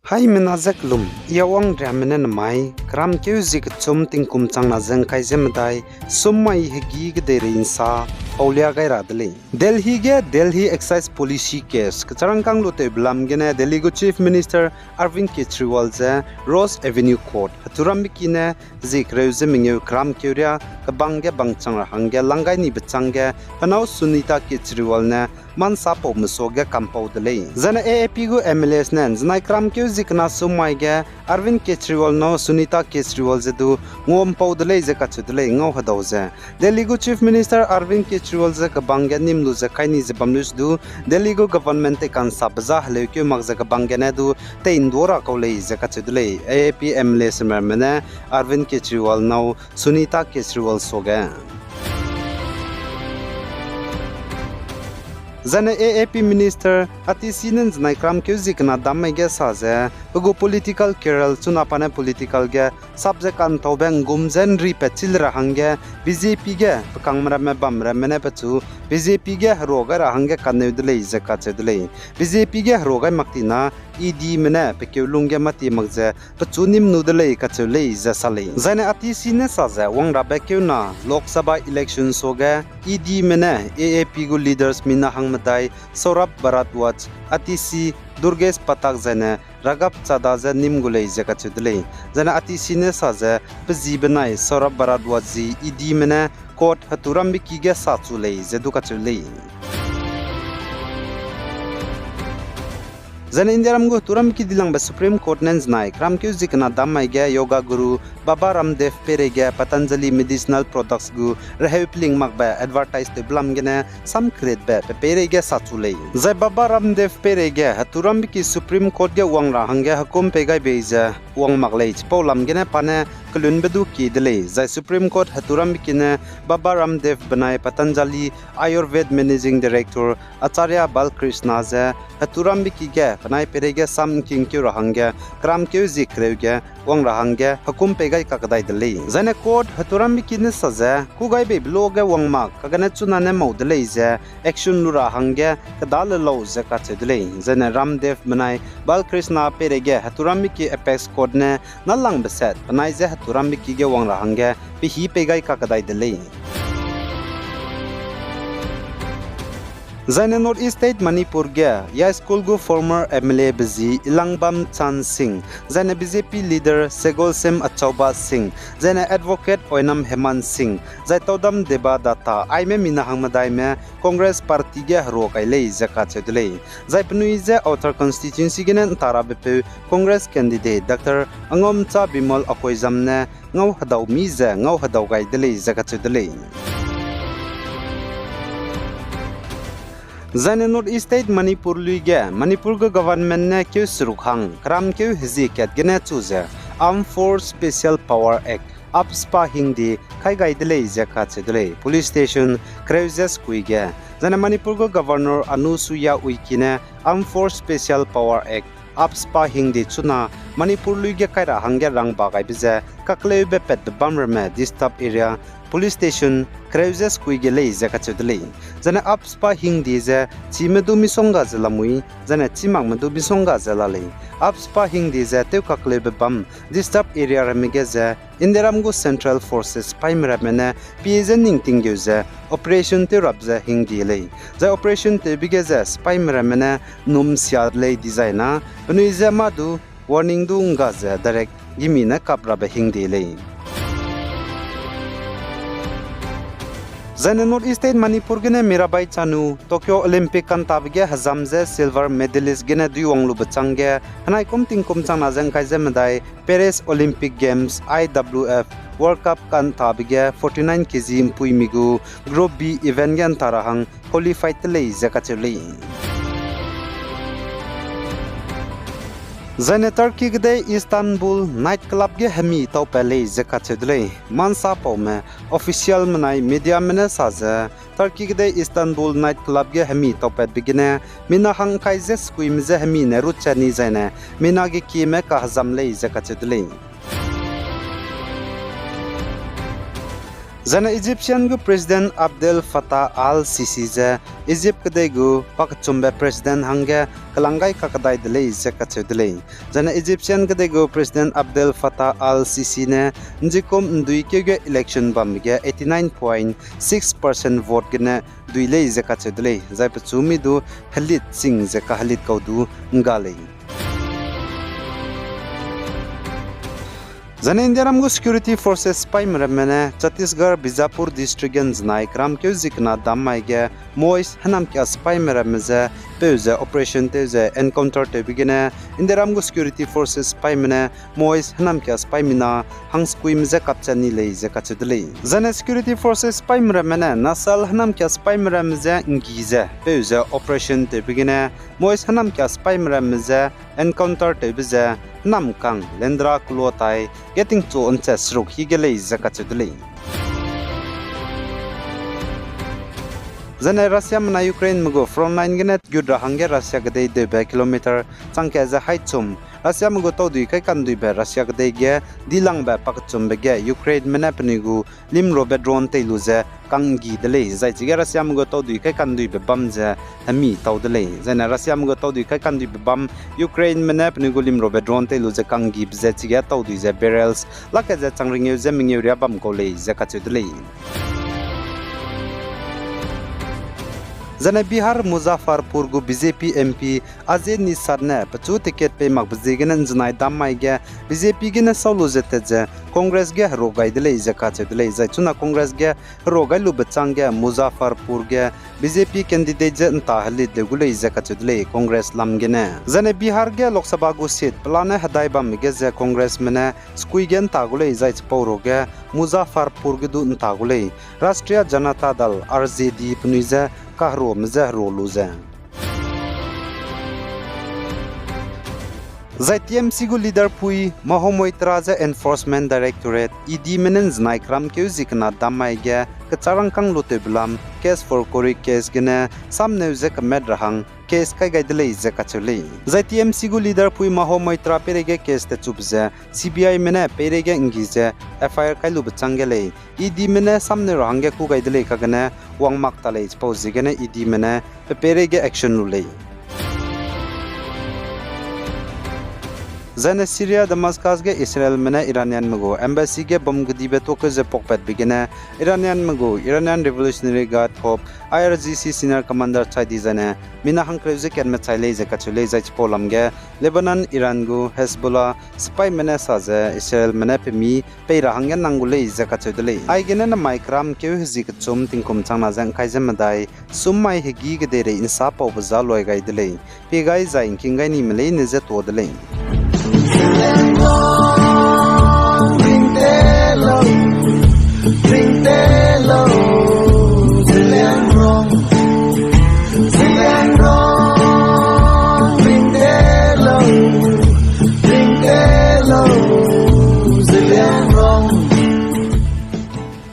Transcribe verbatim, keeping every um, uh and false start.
Haimena ze kelum, I Awang Riame ne nemai keramkeu zie kechum tingkum changna ze ngkai ze medai, summai hegî kedeirei nsa paulia gai ra de lei. Delhi ge Delhi Excise Policy case kecharangkâng lutewbe lam gene Delhi gu Chief Minister Arvind Kejriwal ze Rose Avenue Court heturambe ki ne zie kereu ze mengeu keramkeu riâ kebang ge bangchang ra hangge lang gai nibe chângge penâu Sunita Kejriwal ne mansa pau mesuage kampau de lei. Zaine A A P gu M L As ne nzenai keramkeu zie kena summai ge Arvind Kejriwal nâu Sunita Kejriwal ze du nguampau de lei ze kacheu de lei ngau hedau ze. Delhi gu Chief Minister Arvind Kejriwal ze kebang ge nim lu ze kai ni ze bam luis du, Delhi gu government teikansabe za heleukeu mak ze kebang gene du tei nduâ ra kau lei ze kacheu de lei. A A P M L A semramme ne Arvind Kejriwal nâu Sunita Kejriwal suage. Zaine A A P Minister Atishi ne nzenai keramkeu zie kena dam mai ge sa ze, pe gu political career chuna pa ne political ge sap ze kantaube nggum ze nri pat chî le ra hangge B J P ge pe kangme ramme bamme ramme ne pechu B J P ge herua gai ra hangge kaneu de lei ze kacheu de lei. B J P ge herua gai mak tina E Dme ne pe keu lung ge mâtie mak ze pechu nim nu de lei kacheu lei ze sa lei. Zaine Atishi ne sa ze wangrabe keu na Lok Sabha election suage E Dme ne A A P gu leaders mina hang medai Saurabh Bharadwaj, Atishi, Durgesh Pathak zaine Raghav Chadha ze nim gu lei ze kacheu de lei. Zaine Atishi ne sa ze pe zi benai Saurabh Bharadwaj zi E Dme ne court heturambe ki ge sa chu lei ze du kacheu lei. Zaine Indiaram gu heturambe ki dilangbe Supreme Court ne nzenai keramkeu zie kena dam mai ge yoga guru Baba Ramdev peireige Patanjali medicinal products gu reheu peling makbe advertise tewbe lam gene sam kritbe pe peireige sa chu lei. Zai Baba Ramdev peireige heturambe ki Supreme Court ge wang ra hangge hekum pei gai bei ze wang mak lei chipau lam gene pa ne kelunbe du kie de lei. Zai Supreme Court heturambe ki ne Baba Ramdev benai Patanjali Ayurved Managing Director Acharya Balkrishna ze heturambe ki ge penai peireige sam ngkingkeu ra hangge keramkeu zie kereu ge wang ra hangge hekum pei gai kakdai de lei. Zaine court heturambe ki ne sa ze kû gai beibe luage wang mak kagane chuna ne mau de lei ze action lu ra hangge kedale lau ze kacheu de lei. Zaine Ramdev benai Balkrishna peireige heturambe ki apex court ne nâlangbe set penai ze heturambe ki ge wang ra hangge pehî pei gai kakdai de lei. Zaine North East State Manipur ge yai school gu former M L A be zi Elangbam Chan Singh, zaine B J P leader Segolsem Achauba Singh, zaine advocate Oinam Hemant Singh, zai Taudam Debadatta aime mina hangmedaime Congress Party ge herua kai lei ze kacheu de lei. Zai penui ze Outer Constituency gene ntarabepeu Congress candidate Doctor Angomcha Bimal Akoijam ne ngau hedau mi ze ngau hedau gai de lei ze kacheu de lei. Zaine North East State Manipur lui ge Manipur gu government ne keu seruk hang keramkeu hezie kat gene chu ze Armed Force Special Power Act, AFSPA hingde kai gai de lei ze kacheu de lei. Police station kereu ze sekui ge, zaine Manipur gu Governor Anusuiya Uikey ne Armed Force Special Power Act, AFSPA hingde chuna Manipur lui ge kai ra hangge rangba gaibe ze kakleube patbe bam ramme disturb area police station kereu ze sekui ge lei ze kacheu de lei. Zaine AFSPA hingde ze chime du misongga ze lamui, zaine chimakme du misongga ze la lei. AFSPA hingde ze tew kakleube bam disturb area ramme ge ze Indiaram gu Central Forces sipaime ramme ne pie ze ning tinggeu ze operation tew rap ze hingde lei. Zai operation tewbe ge ze sipaime ramme ne num sia lei dizai na, penui ze mâ du warning du ngga ze direct gimi ne kap rabe hingde lei. Zaine North East State Manipur gene Mirabai Chanu Tokyo Olympic kantabe ge hezam ze silver medalist gene duiwang lube changge, henai kum tingkum changna ze ngkai ze medai Paris Olympic Games, I W F, World Cup kantabe ge forty-nine K G mpuimi gu Group B event ge nta ra hang qualified te lei ze kacheu lei. Zaine Turkey kedei Istanbul night club ge hemi taupat lei ze kacheu de lei. Mansa paume, official menai mediame ne sa ze, Turkey kedei Istanbul night club ge hemi taupatbe gene, mina hangkai ze sekuime je hemi ne ruchat ni zaine, mina ge kieme kahezam lei ze kacheu de lei. Zaine Egyptian gu President Abdel Fattah al-Sisi ze Egypt kedei gu pakechumbe President hangge kelang gai kakdai de lei ze kacheu de lei. Zaine Egyptian kedei gu President Abdel Fattah al-Sisi ne nzikum ndui keu ge election bambe ge eighty nine point six percent vote gene dui lei ze kacheu de lei. Zai pechu mi du helit ching ze kahelit kau du ngga lei. Zaine Indiaram gu security forces sipaime ramme ne Chhattisgarh Bijapur district ge nzenai keram keu zi kena dam mai ge Maoist hênamkia sipaime ramme ze peu ze operation tew ze encounter tewbe gene Indiaram gu security forces sipaime ne Maoist hênamkia sipai mina hangsekuime je kapchat ni lei ze kacheu de lei. Zaine security forces sipaime ramme ne Naxal hênamkia sipaime ramme je nggi ze peu ze operation tewbe gene Maoist hênamkia sipaime ramme je encounter tewbe ze hênamkang lendra keloa tai ge tingchu nchat seruk hi ge lei ze kacheu de lei. Zaine Russiame na Ukraineme gu frontline gene gut ra hangge Russia kedei deube kilometer changkat ze haî chum Russiame gu taudui kaikanduibe Russia kedei ge dilangbe pakechumbe ge Ukraineme ne penui gu limrobe drone tei lu ze kanggi de lei. Zai chige Russiame gu taudui kaikanduibe bam ze hemi tau de lei. Zaine Russiame gu taudui kaikanduibe bam Ukraineme ne penui gu limrobe drone tei lu ze kanggibe ze chige taudui ze barrels lak ze chang ringeu ze mengeu riâ bam kau lei ze kacheu de lei. Zaine Bihar Muzaffarpur gu BJP MP Ajay Nishad ne pechu ticket pei makbe ziegene nzenai dam mai ge BJP gene sau lu ze tat ze Congress ge herua gai de lei ze kacheu de lei. Zai chuna Congress ge herua gai lube chângge Muzaffarpur ge BJP candidate je nta helit leu gu lei ze kacheu de lei Congress lam gene. Zaine Bihar ge Lok Sabha gu seat pelane hedai bambe ge ze Congressme ne sekui ge nta gu lei zai chipau ruage Muzaffarpur ge du nta gu lei. Rashtriya Janata Dal, RJD penui je kaheruame je herua lu ze Zai TMC gu leader pui Mahua Moitra je Enforcement Directorate, EDme ne nzenai keram keu zi kena dam mai ge kecharangkang lutewbe lam case for Korea case gene samneu ze kemat ra hang case kai gai de lei ze kacheu lei. Zai TMC gu leader pui Mahua Moitra peireige case tatchube ze CBIme ne peireige nggi ze FIR kai lube chângge lei. EDme ne samneu ra hangge kû gai de lei kagene wang mak ta lei chipau ziegene EDme ne pe peireige action lu lei. Zaine Syria Damascus ge Israelme ne Iranianme gu embassy ge bomb kedibe tuakeu ze pakpatbe gene Iranianme gu Iranian Revolutionary Guard Corps, IRGC senior commander chai di zaine mina hangkereu ze katme chai lei ze kacheu lei zai chipau lam ge Lebanon, Iran gu Hezbollah sipaime ne sa ze Israelme ne pemi pei ra hangge nang gu lei ze kacheu de lei. Aigene namai keram keu hezi kechum tingkum changna ze ngkai ze medai, sum mai hegî kedeirei nsa paube za luai gai de lei. Pie gai zai ngking gai nime leine je tuâ de lei.